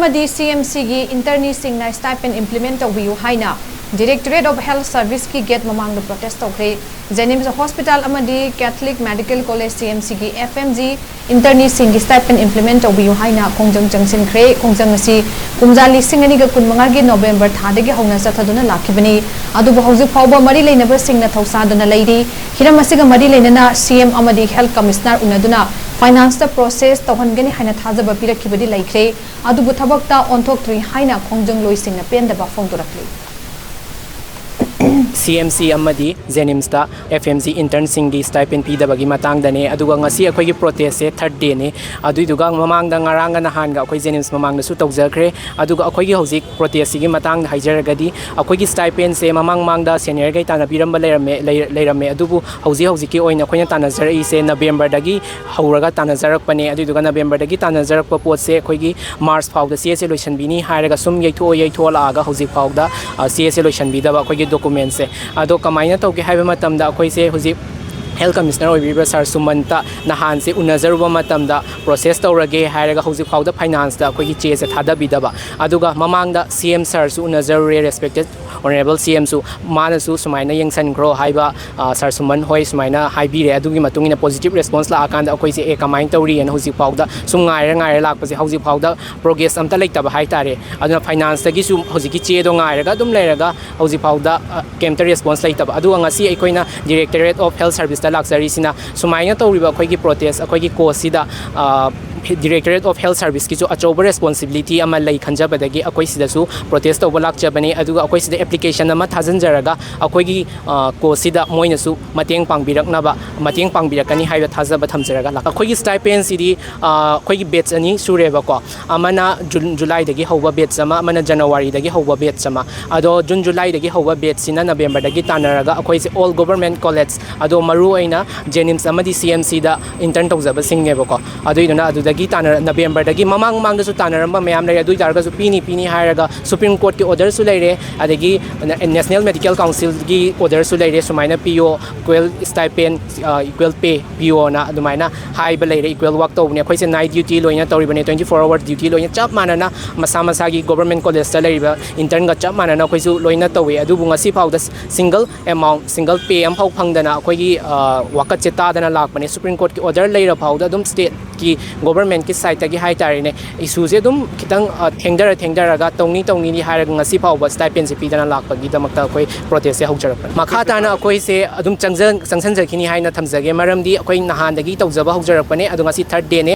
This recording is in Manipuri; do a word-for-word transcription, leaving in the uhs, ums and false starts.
ꯑꯃꯗꯤ ꯁꯤ ꯑꯦꯝ ꯁꯤꯒꯤ internꯁꯤꯡꯅ stipend implement ꯇꯧꯕꯤꯌꯨ ꯍꯥꯏꯅ Directorate of Health Serviceꯀꯤ gate ꯃꯃꯥꯡꯗ protest ꯇꯧꯈ꯭ꯔꯦ꯫ Jenims Hospital ꯑꯃꯗꯤ Catholic Medical College, C M Cꯒꯤ F M G internꯁꯤꯡꯒꯤ stipend implement ꯇꯧꯕꯤꯌꯨ ꯍꯥꯏꯅ ꯈꯣꯡꯖꯪ ꯆꯪꯁꯤꯟꯈ꯭ꯔꯦ꯫ ꯈꯣꯡꯖꯪ ꯑꯁꯤ ꯀꯨꯝꯖꯥ ꯂꯤꯁꯤꯡ ꯑꯅꯤꯒ ꯀꯨꯟꯃꯉꯥꯒꯤ November ꯊꯥꯗꯒꯤ ꯍꯧꯅ ꯆꯠꯊꯗꯨꯅ ꯂꯥꯛꯈꯤꯕꯅꯤ꯫ ꯑꯗꯨꯕꯨ ꯍꯧꯖꯤꯛ ꯐꯥꯎꯕ ꯃꯔꯤ ꯂꯩꯅꯕꯁꯤꯡꯅ ꯊꯧꯁꯥꯗꯨꯅ ꯂꯩꯔꯤ꯫ ꯍꯤꯔꯝ ꯑꯁꯤꯒ ꯃꯔꯤ ꯂꯩꯅꯅ C M ꯑꯃꯗꯤ Health Commissioner ꯎꯅꯗꯨꯅ financeꯇ process ꯇꯧꯍꯟꯒꯅꯤ ꯍꯥꯏꯅ ꯊꯥꯖꯕ ꯄꯤꯔꯛꯈꯤꯕꯗꯤ ꯂꯩꯈ꯭ꯔꯦ꯫ ꯑꯗꯨꯕꯨ ꯊꯕꯛꯇ ꯑꯣꯟꯊꯣꯛꯇ꯭ꯔꯤ ꯍꯥꯏꯅ ꯈꯣꯡꯖꯪꯂꯣꯏꯁꯤꯡꯅ ꯄꯦꯟꯗꯕ ꯐꯣꯡꯗꯣꯔꯛꯂꯤ꯫ C M C ꯑꯃꯗꯤ Jenimsꯇ F M G internꯁꯤꯡꯒꯤ stipend ꯄꯤꯗꯕꯒꯤ ꯃꯇꯥꯡꯗꯅꯦ꯫ ꯑꯗꯨꯒ ꯉꯁꯤ ꯑꯩꯈꯣꯏꯒꯤ protestꯁꯦ third dayꯅꯤ꯫ ꯑꯗꯨꯏꯗꯨꯒ ꯃꯃꯥꯡꯗ ꯉꯔꯥꯡꯒ ꯅꯍꯥꯟꯒ ꯑꯩꯈꯣꯏ Jenims ꯃꯃꯥꯡꯗꯁꯨ ꯇꯧꯖꯈ꯭ꯔꯦ꯫ ꯑꯗꯨꯒ ꯑꯩꯈꯣꯏꯒꯤ ꯍꯧꯖꯤꯛ protestꯁꯤꯒꯤ ꯃꯇꯥꯡꯗ ꯍꯥꯏꯖꯔꯒꯗꯤ, ꯑꯩꯈꯣꯏꯒꯤ stipendꯁꯦ ꯃꯃꯥꯡ ꯃꯃꯥꯡꯗ seniorꯈꯩ ꯇꯥꯟꯅꯕꯤꯔꯝꯕ ꯂꯩꯔꯝꯃꯦ, ꯂꯩ-, ꯂꯩꯔꯝꯃꯦ꯫ ꯑꯗꯨꯕꯨ ꯍꯧꯖꯤꯛ ꯍꯧꯖꯤꯛꯀꯤ ꯑꯣꯏꯅ ꯑꯩꯈꯣꯏꯅ ꯇꯥꯟꯅꯖꯔꯛꯏꯁꯦ Novemberꯗꯒꯤ ꯍꯧꯔꯒ ꯇꯥꯟꯅꯖꯔꯛꯄꯅꯦ꯫ ꯑꯗꯨꯏꯗꯨꯒ Novemberꯗꯒꯤ ꯇꯥꯟꯅꯖꯔꯛꯄ ꯄꯣꯠꯁꯦ ꯑꯩꯈꯣꯏꯒꯤ March ꯐꯥꯎꯗ ꯆꯦꯁꯦ ꯂꯣꯏꯁꯤꯟꯕꯤꯅꯤ ꯍꯥꯏꯔꯒ ꯁꯨꯝ ꯌꯩꯊꯣꯛꯑ ꯌꯩꯊꯣꯛꯑ ꯂꯥꯛꯑꯒ ꯍꯧꯖꯤꯛ ꯐꯥꯎꯗ, ꯑ, ꯆꯦꯁꯦ ꯂꯣꯏꯁꯤꯟꯕꯤꯗꯕ ꯑꯩꯈꯣꯏꯒꯤ documentꯁꯦ꯫ ꯑꯗꯣ ꯀꯃꯥꯏꯅ ꯇꯧꯒꯦ ꯍꯥꯏꯕ ꯃꯇꯝꯗ, ꯑꯩꯈꯣꯏꯁꯦ ꯍꯧꯖꯤꯛ Health Commissioner ꯑꯣꯏꯕꯤꯔꯤꯕ Sir ꯁꯨꯃꯟꯇ ꯅꯍꯥꯟꯁꯦ ꯎꯅꯖꯔꯨꯕ ꯃꯇꯝꯗ process ꯇꯧꯔꯒꯦ ꯍꯥꯏꯔꯒ ꯍꯧꯖꯤꯛ ꯐꯥꯎꯗ financeꯇ ꯑꯩꯈꯣꯏꯒꯤ ꯆꯦꯁꯦ ꯊꯥꯗꯕꯤꯗꯕ꯫ ꯑꯗꯨꯒ ꯃꯃꯥꯡꯗ C M Sirꯁꯨ ꯎꯅꯖꯔꯨꯔꯦ, respected Honourable C Mꯁꯨ, ꯃꯥꯅꯁꯨ ꯁꯨꯃꯥꯏꯅ ꯌꯦꯡꯁꯟꯈ꯭ꯔꯣ ꯍꯥꯏꯕ, ꯑ, Sir ꯁꯨꯃꯟ ꯍꯣꯏ ꯁꯨꯃꯥꯏꯅ ꯍꯥꯏꯕꯤꯔꯦ꯫ ꯑꯗꯨꯒꯤ ꯃꯇꯨꯡ ꯏꯟꯅ positive response ꯂꯥꯛꯑꯀꯥꯟꯗ ꯑꯩꯈꯣꯏꯁꯦ, "ꯑꯦ, ꯀꯃꯥꯏꯅ ꯇꯧꯔꯤꯑꯅ?" ꯍꯧꯖꯤꯛ ꯐꯥꯎꯗ ꯁꯨꯝ ꯉꯥꯏꯔ ꯉꯥꯏꯔ ꯂꯥꯛꯄꯁꯦ, ꯍꯧꯖꯤꯛ ꯐꯥꯎꯗ progress ꯑꯝꯇ ꯂꯩꯇꯕ ꯍꯥꯏꯇꯥꯔꯦ꯫ ꯑꯗꯨꯅ financeꯇꯒꯤꯁꯨ ꯍꯧꯖꯤꯛꯀꯤ ꯆꯦꯗꯣ ꯉꯥꯏꯔꯒ ꯑꯗꯨꯝ ꯂꯩꯔꯒ ꯍꯧꯖꯤꯛ ꯐꯥꯎꯗ, ꯑ, ꯀꯩꯝꯇ response ꯂꯩꯇꯕ꯫ ꯑꯗꯨꯒ ꯉꯁꯤ ꯑꯩꯈꯣꯏꯅ Directorate of Health Serviceꯇ ꯂꯥꯛꯆꯔꯤꯁꯤꯅ ꯁꯨꯃꯥꯏꯅ ꯇꯧꯔꯤꯕ ꯑꯩꯈꯣꯏꯒꯤ protest, ꯑꯩꯈꯣꯏꯒꯤ causeꯁꯤꯗ, ꯑ, Directorate of Health Serviceꯀꯤꯁꯨ ꯑꯆꯧꯕ responsibility ꯑꯃ ꯂꯩ ꯈꯟꯖꯕꯗꯒꯤ ꯑꯩꯈꯣꯏ ꯁꯤꯗꯁꯨ protest ꯇꯧꯕ ꯂꯥꯛꯆꯕꯅꯤ꯫ ꯑꯗꯨꯒ ꯑꯩꯈꯣꯏ ꯁꯤꯗ application ꯑꯃ ꯊꯥꯖꯤꯟꯖꯔꯒ ꯑꯩꯈꯣꯏꯒꯤ, ꯑ, causeꯁꯤꯗ ꯃꯣꯏꯅꯁꯨ ꯃꯇꯦꯡ ꯄꯥꯡꯕꯤꯔꯛꯅꯕ, ꯃꯇꯦꯡ ꯄꯥꯡꯕꯤꯔꯛꯀꯅꯤ ꯍꯥꯏꯕ ꯊꯥꯖꯕ ꯊꯝꯖꯔꯒ ꯂꯥꯛ-, ꯑꯩꯈꯣꯏꯒꯤ stipendꯁꯤꯗꯤ, ꯑ, ꯑꯩꯈꯣꯏꯒꯤ batch ꯑꯅꯤ ꯁꯨꯔꯦꯕꯀꯣ꯫ ꯑꯃꯅ June, Julyꯗꯒꯤ ꯍꯧꯕ batch ꯑꯃ, ꯑꯃꯅ Januaryꯗꯒꯤ ꯍꯧꯕ batch ꯑꯃ꯫ ꯑꯗꯣ June, Julyꯗꯒꯤ ꯍꯧꯕ batchꯁꯤꯅ Novemberꯗꯒꯤ ꯇꯥꯟꯅꯔꯒ ꯑꯩꯈꯣꯏꯁꯦ all government college, ꯑꯗꯣ ꯃꯔꯨ ꯑꯣꯏꯅ Jenims ꯑꯃꯗꯤ C M Cꯗ intern ꯇꯧꯖꯕꯁꯤꯡꯅꯦꯕꯀꯣ꯫ ꯑꯗꯨꯏꯗꯨꯅ ꯑꯗꯨꯗꯒꯤ ꯒꯤ ꯇꯥꯟꯅꯔ-, ꯅꯕꯦꯝꯕꯔꯗꯒꯤ ꯃꯃꯥꯡ ꯃꯃꯥꯡꯗꯁꯨ ꯇꯥꯟꯅꯔꯝꯕ ꯃꯌꯥꯝ ꯂꯩꯔꯦ꯫ ꯑꯗꯨ ꯑꯣꯏ ꯇꯥꯔꯒꯁꯨ ꯄꯤꯅꯤ ꯄꯤꯅꯤ ꯍꯥꯏꯔꯒ ꯁꯨꯄ꯭ꯔꯤꯝ ꯀꯣꯔꯠꯀꯤ ꯑꯣꯔꯗꯔꯁꯨ ꯂꯩꯔꯦ, ꯑꯗꯒꯤ ꯅꯦꯁꯅꯦꯜ ꯃꯦꯗꯤꯀꯦꯜ ꯀꯥꯎꯟꯁꯤꯜꯒꯤ ꯑꯣꯔꯗꯔꯁꯨ ꯂꯩꯔꯦ, ꯁꯨꯃꯥꯏꯅ ꯄꯤꯌꯣ, ꯏꯀ꯭ꯋꯦꯜ ꯁ꯭ꯇꯥꯏꯄꯦꯟ, ꯏꯀ꯭ꯋꯦꯜ ꯄꯦ ꯄꯤꯌꯣꯅ ꯑꯗꯨꯃꯥꯏꯅ ꯍꯥꯏꯕ ꯂꯩꯔꯦ꯫ ꯏꯀ꯭ꯋꯦꯜ ꯋꯥꯛ ꯇꯧꯕꯅꯦ ꯑꯩꯈꯣꯏꯁꯦ, ꯅꯥꯏꯠ ꯗ꯭ꯌꯨꯇꯤ ꯂꯣꯏꯅ ꯇꯧꯔꯤꯕꯅꯦ, ꯇ꯭ꯋꯦꯟꯇꯤ ꯐꯣꯔ ꯑꯋꯥꯔ ꯗ꯭ꯌꯨꯇꯤ ꯂꯣꯏꯅ ꯆꯞ ꯃꯥꯟꯅꯅ ꯃꯁꯥ ꯃꯁꯥꯒꯤ ꯒꯣꯕꯔꯃꯦꯟ ꯀꯣꯂꯦꯖꯇ ꯂꯩꯔꯤꯕ ꯏꯟꯇꯔꯟꯒ ꯆꯞ ꯃꯥꯟꯅꯅ ꯑꯩꯈꯣꯏꯁꯨ ꯂꯣꯏꯅ ꯇꯧꯋꯤ꯫ ꯑꯗꯨꯕꯨ ꯉꯁꯤ ꯐꯥꯎꯗ ꯁꯤꯡꯒꯜ ꯑꯦꯃꯥꯎꯟ, ꯁꯤꯡꯒꯜ ꯄꯦ ꯑꯃꯐꯥꯎ ꯐꯪꯗꯅ ꯑꯩꯈꯣꯏꯒꯤ, ꯑ, ꯋꯥꯀꯠꯁꯦ ꯇꯥꯗꯅ ꯂꯥꯛꯄꯅꯦ꯫ ꯁꯨꯄ꯭ꯔꯤꯝ ꯀꯣꯔꯠꯀꯤ ꯑꯣꯔꯗꯔ ꯂꯩꯔ ꯐꯥꯎꯗ ꯑꯗꯨꯝ ꯁ꯭ꯇꯦꯠꯀꯤ ꯒꯣꯕꯔꯃꯦꯟꯠꯀꯤ ꯁꯥꯏꯠꯇꯒꯤ ꯍꯥꯏ ꯇꯥꯔꯦꯅꯦ, ꯏꯁꯨꯁꯦ ꯑꯗꯨꯝ ꯈꯤꯇꯪ, ꯑ, ꯊꯦꯡꯊꯔ ꯊꯦꯡꯊꯔꯒ ꯇꯧꯅꯤ ꯇꯧꯅꯤꯗꯤ ꯍꯥꯏꯔꯒ ꯉꯁꯤ ꯐꯥꯎꯕ ꯁ꯭ꯇꯥꯏꯄꯦꯟꯁꯦ ꯄꯤꯗꯅ ꯂꯥꯛꯄꯒꯤꯗꯃꯛꯇ ꯑꯩꯈꯣꯏ ꯄ꯭ꯔꯣꯇꯦꯁꯁꯦ ꯍꯧꯖꯔꯛꯄꯅꯤ꯫ ꯃꯈꯥ ꯇꯥꯅ ꯑꯩꯈꯣꯏꯁꯦ ꯑꯗꯨꯝ ꯆꯪꯖ-, ꯆꯪꯁꯤꯟꯖꯈꯤꯅꯤ ꯍꯥꯏꯅ ꯊꯝꯖꯒꯦ, ꯃꯔꯝꯗꯤ ꯑꯩꯈꯣꯏ ꯅꯍꯥꯟꯗꯒꯤ ꯇꯧꯖꯕ ꯍꯧꯖꯔꯛꯄꯅꯦ, ꯑꯗꯣ ꯉꯁꯤ ꯊꯥꯔꯠ ꯗꯦꯅꯦ꯫